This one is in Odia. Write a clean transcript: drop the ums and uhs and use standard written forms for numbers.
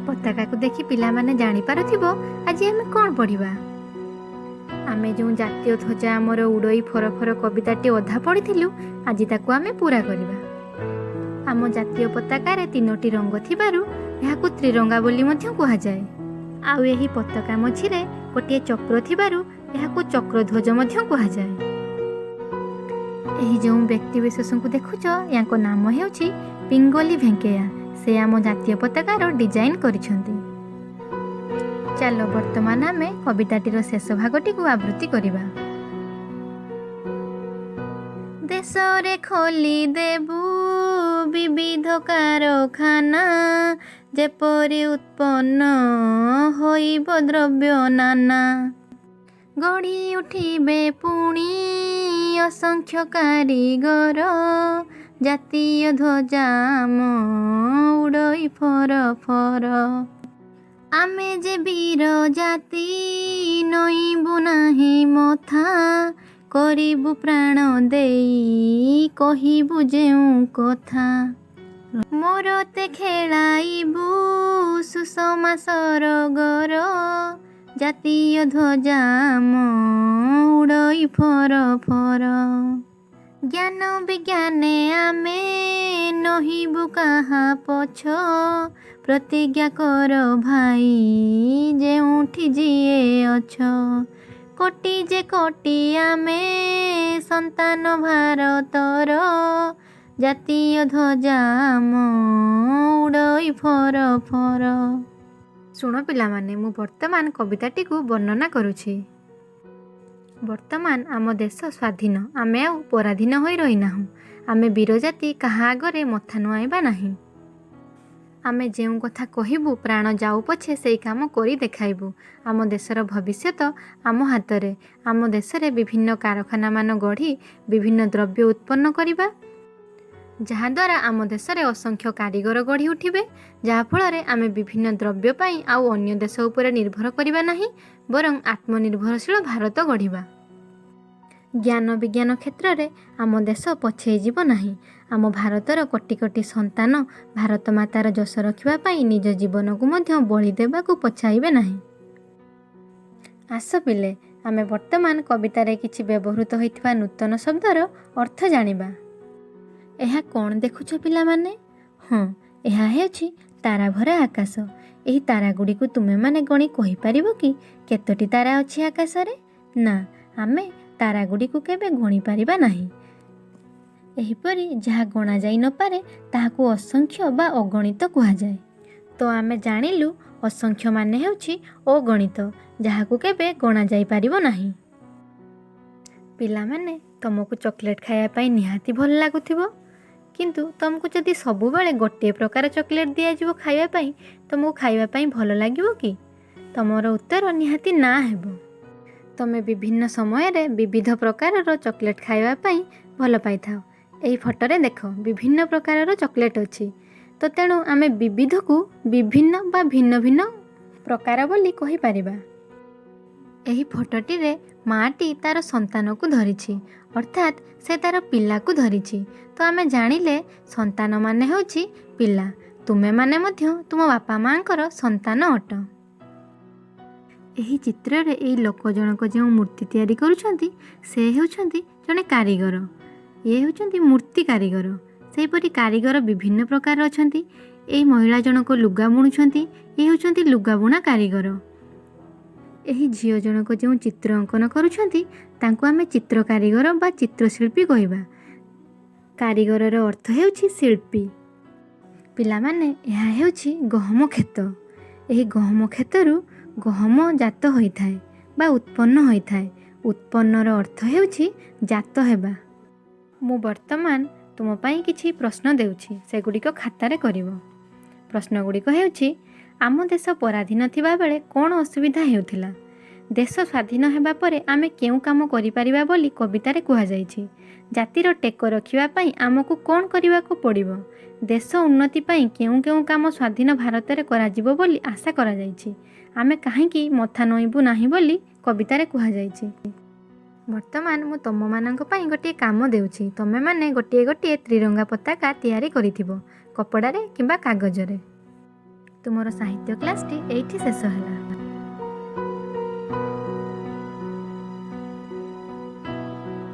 ପତାକାକୁ ଦେଖି ପିଲାମାନେ ଜାଣିପାରୁଥିବ ଆଜି ଆମେ କ'ଣ ପଢ଼ିବା। ଆମେ ଯେଉଁ ଜାତୀୟ ଧ୍ୱଜା ଆମର ଉଡ଼ଇ ଫର ଫର କବିତାଟି ଅଧା ପଢ଼ିଥିଲୁ, ଆଜି ତାକୁ ଆମେ ପୂରା କରିବା। ଆମ ଜାତୀୟ ପତାକାରେ ତିନୋଟି ରଙ୍ଗ ଥିବାରୁ ଏହାକୁ ତ୍ରିରଙ୍ଗା ବୋଲି ମଧ୍ୟ କୁହାଯାଏ। ଆଉ ଏହି ପତାକା ମଝିରେ ଗୋଟିଏ ଚକ୍ର ଥିବାରୁ ଏହାକୁ ଚକ୍ରଧ୍ୱଜ ମଧ୍ୟ କୁହାଯାଏ। ଏହି ଯେଉଁ ବ୍ୟକ୍ତିବିଶେଷଙ୍କୁ ଦେଖୁଛ, ୟାଙ୍କ ନାମ ହେଉଛି ପିଙ୍ଗଲି ଭେଙ୍କେୟା। ସେ ଆମ ଜାତୀୟ ପତାକାର ଡିଜାଇନ୍ କରିଛନ୍ତି। ଚାଲ, ବର୍ତ୍ତମାନ ଆମେ କବିତାଟିର ଶେଷ ଭାଗଟିକୁ ଆବୃତ୍ତି କରିବା। ଦେଶରେ ଖୋଲି ଦେବୁ ବିବିଧ କାରଖାନା, ଯେପରି ଉତ୍ପନ୍ନ ହୋଇବ ଦ୍ରବ୍ୟ ନାନା। ଗଢ଼ି ଉଠିବେ ପୁଣି ଅସଂଖ୍ୟ କାରିଗର, ଜାତୀୟ ଧ୍ୱଜା ଆମ ଉଡ଼ଇ ଫର ଫର। ଆମେ ଯେ ବୀର ଜାତି, ନଇଁବୁ ନାହିଁ ମଥା, କରିବୁ ପ୍ରାଣ ଦେଇ କହିବୁ ଯେଉଁ କଥା। ମରତେ ଖେଳାଇବୁ ସୁଷମା ସରଗର, ଜାତୀୟ ଧ୍ୱଜା ଆମ ଉଡ଼ଇ ଫର ଫର। ଜ୍ଞାନ ବିଜ୍ଞାନେ ଆମେ ନୋହିବୁ କାହା ପଛ, ପ୍ରତିଜ୍ଞା କର ଭାଇ ଯେଉଁଠି ଯିଏ ଅଛ। କୋଟି ଯେ କୋଟି ଆମେ ସନ୍ତାନ ଭାରତର, ଜାତୀୟ ଧ୍ୱଜା ଆମ ଉଡ଼ଇ ଫର ଫର। ଶୁଣ ପିଲାମାନେ, ମୁଁ ବର୍ତ୍ତମାନ କବିତାଟିକୁ ବର୍ଣ୍ଣନା କରୁଛି। ବର୍ତ୍ତମାନ ଆମ ଦେଶ ସ୍ୱାଧୀନ। ଆମେ ଆଉ ପରାଧୀନ ହୋଇ ରହିନାହୁଁ। ଆମେ ବୀର ଜାତି, କାହା ଆଗରେ ମଥା ନୁଆଁଇବା ନାହିଁ। ଆମେ ଯେଉଁ କଥା କହିବୁ, ପ୍ରାଣ ଯାଉ ପଛେ ସେଇ କାମ କରି ଦେଖାଇବୁ। ଆମ ଦେଶର ଭବିଷ୍ୟତ ଆମ ହାତରେ। ଆମ ଦେଶରେ ବିଭିନ୍ନ କାରଖାନାମାନ ଗଢ଼ି ବିଭିନ୍ନ ଦ୍ରବ୍ୟ ଉତ୍ପନ୍ନ କରିବା, ଯାହାଦ୍ୱାରା ଆମ ଦେଶରେ ଅସଂଖ୍ୟ କାରିଗର ଗଢ଼ି ଉଠିବେ, ଯାହାଫଳରେ ଆମେ ବିଭିନ୍ନ ଦ୍ରବ୍ୟ ପାଇଁ ଆଉ ଅନ୍ୟ ଦେଶ ଉପରେ ନିର୍ଭର କରିବା ନାହିଁ, ବରଂ ଆତ୍ମନିର୍ଭରଶୀଳ ଭାରତ ଗଢ଼ିବା। ଜ୍ଞାନ ବିଜ୍ଞାନ କ୍ଷେତ୍ରରେ ଆମ ଦେଶ ପଛେଇ ଯିବ ନାହିଁ। ଆମ ଭାରତର କୋଟି କୋଟି ସନ୍ତାନ ଭାରତ ମାତାର ଯଶ ରଖିବା ପାଇଁ ନିଜ ଜୀବନକୁ ମଧ୍ୟ ବଳି ଦେବାକୁ ପଛାଇବେ ନାହିଁ। ଆସ ପିଲେ, ଆମେ ବର୍ତ୍ତମାନ କବିତାରେ କିଛି ବ୍ୟବହୃତ ହୋଇଥିବା ନୂତନ ଶବ୍ଦର ଅର୍ଥ ଜାଣିବା। ଏହା କ'ଣ ଦେଖୁଛ ପିଲାମାନେ? ହଁ, ଏହା ହେଉଛି ତାରାଭରା ଆକାଶ। ଏହି ତାରାଗୁଡ଼ିକୁ ତୁମେମାନେ ଗଣି କହିପାରିବ କି କେତୋଟି ତାରା ଅଛି ଆକାଶରେ? ନା, ଆମେ ତାରାଗୁଡ଼ିକୁ କେବେ ଗଣିପାରିବା ନାହିଁ। ଏହିପରି ଯାହା ଗଣାଯାଇ ନପାରେ, ତାହାକୁ ଅସଂଖ୍ୟ ବା ଅଗଣିତ କୁହାଯାଏ। ତ ଆମେ ଜାଣିଲୁ, ଅସଂଖ୍ୟ ମାନେ ହେଉଛି ଅଗଣିତ, ଯାହାକୁ କେବେ ଗଣାଯାଇପାରିବ ନାହିଁ। ପିଲାମାନେ, ତୁମକୁ ଚକୋଲେଟ୍ ଖାଇବା ପାଇଁ ନିହାତି ଭଲ ଲାଗୁଥିବ। କିନ୍ତୁ ତୁମକୁ ଯଦି ସବୁବେଳେ ଗୋଟିଏ ପ୍ରକାର ଚକୋଲେଟ୍ ଦିଆଯିବ ଖାଇବା ପାଇଁ, ତୁମକୁ ଖାଇବା ପାଇଁ ଭଲ ଲାଗିବ କି? ତୁମର ଉତ୍ତର ନିହାତି ନା ହେବ। ତୁମେ ବିଭିନ୍ନ ସମୟରେ ବିବିଧ ପ୍ରକାରର ଚକୋଲେଟ୍ ଖାଇବା ପାଇଁ ଭଲ ପାଇଥାଅ। ଏହି ଫଟୋରେ ଦେଖ, ବିଭିନ୍ନ ପ୍ରକାରର ଚକୋଲେଟ୍ ଅଛି। ତ ତେଣୁ ଆମେ ବିବିଧକୁ ବିଭିନ୍ନ ବା ଭିନ୍ନ ଭିନ୍ନ ପ୍ରକାର ବୋଲି କହିପାରିବା। ଏହି ଫଟୋଟିରେ ମାଆଟି ତାର ସନ୍ତାନକୁ ଧରିଛି, ଅର୍ଥାତ୍ ସେ ତାର ପିଲାକୁ ଧରିଛି। ତ ଆମେ ଜାଣିଲେ ସନ୍ତାନ ମାନେ ହେଉଛି ପିଲା। ତୁମେମାନେ ମଧ୍ୟ ତୁମ ବାପା ମାଆଙ୍କର ସନ୍ତାନ ଅଟ। ଏହି ଚିତ୍ରରେ ଏଇ ଲୋକ ଜଣକ ଯେଉଁ ମୂର୍ତ୍ତି ତିଆରି କରୁଛନ୍ତି, ସେ ହେଉଛନ୍ତି ଜଣେ କାରିଗର। ଇଏ ହେଉଛନ୍ତି ମୂର୍ତ୍ତି କାରିଗର। ସେହିପରି କାରିଗର ବିଭିନ୍ନ ପ୍ରକାର ଅଛନ୍ତି। ଏହି ମହିଳା ଜଣକ ଲୁଗା ବୁଣୁଛନ୍ତି। ଇଏ ହେଉଛନ୍ତି ଲୁଗା ବୁଣା କାରିଗର। ଏହି ଝିଅ ଜଣକ ଯେଉଁ ଚିତ୍ର ଅଙ୍କନ କରୁଛନ୍ତି, ତାଙ୍କୁ ଆମେ ଚିତ୍ର କାରିଗର ବା ଚିତ୍ରଶିଳ୍ପୀ କହିବା। କାରିଗରର ଅର୍ଥ ହେଉଛି ଶିଳ୍ପୀ। ପିଲାମାନେ, ଏହା ହେଉଛି ଗହମ କ୍ଷେତ। ଏହି ଗହମ କ୍ଷେତରୁ ଗହମ ଜାତ ହୋଇଥାଏ ବା ଉତ୍ପନ୍ନ ହୋଇଥାଏ। ଉତ୍ପନ୍ନର ଅର୍ଥ ହେଉଛି ଜାତ ହେବା। ମୁଁ ବର୍ତ୍ତମାନ ତୁମ ପାଇଁ କିଛି ପ୍ରଶ୍ନ ଦେଉଛି, ସେଗୁଡ଼ିକ ଖାତାରେ କରିବ। ପ୍ରଶ୍ନଗୁଡ଼ିକ ହେଉଛି: ଆମ ଦେଶ ପରାଧୀନ ଥିବାବେଳେ କ'ଣ ଅସୁବିଧା ହେଉଥିଲା? ଦେଶ ସ୍ୱାଧୀନ ହେବା ପରେ ଆମେ କେଉଁ କାମ କରିପାରିବା ବୋଲି କବିତାରେ କୁହାଯାଇଛି? ଜାତିର ଟେକ ରଖିବା ପାଇଁ ଆମକୁ କ'ଣ କରିବାକୁ ପଡ଼ିବ? ଦେଶ ଉନ୍ନତି ପାଇଁ କେଉଁ କେଉଁ କାମ ସ୍ୱାଧୀନ ଭାରତରେ କରାଯିବ ବୋଲି ଆଶା କରାଯାଇଛି? ଆମେ କାହିଁକି ମଥା ନଇଁବୁ ନାହିଁ ବୋଲି କବିତାରେ କୁହାଯାଇଛି? ବର୍ତ୍ତମାନ ମୁଁ ତୁମମାନଙ୍କ ପାଇଁ ଗୋଟିଏ କାମ ଦେଉଛି। ତୁମେମାନେ ଗୋଟିଏ ଗୋଟିଏ ତ୍ରିରଙ୍ଗା ପତାକା ତିଆରି କରିଥିବ, କପଡ଼ାରେ କିମ୍ବା କାଗଜରେ। ତୁମର ସାହିତ୍ୟ କ୍ଲାସ୍ଟି ଏଇଠି ଶେଷ ହେଲା।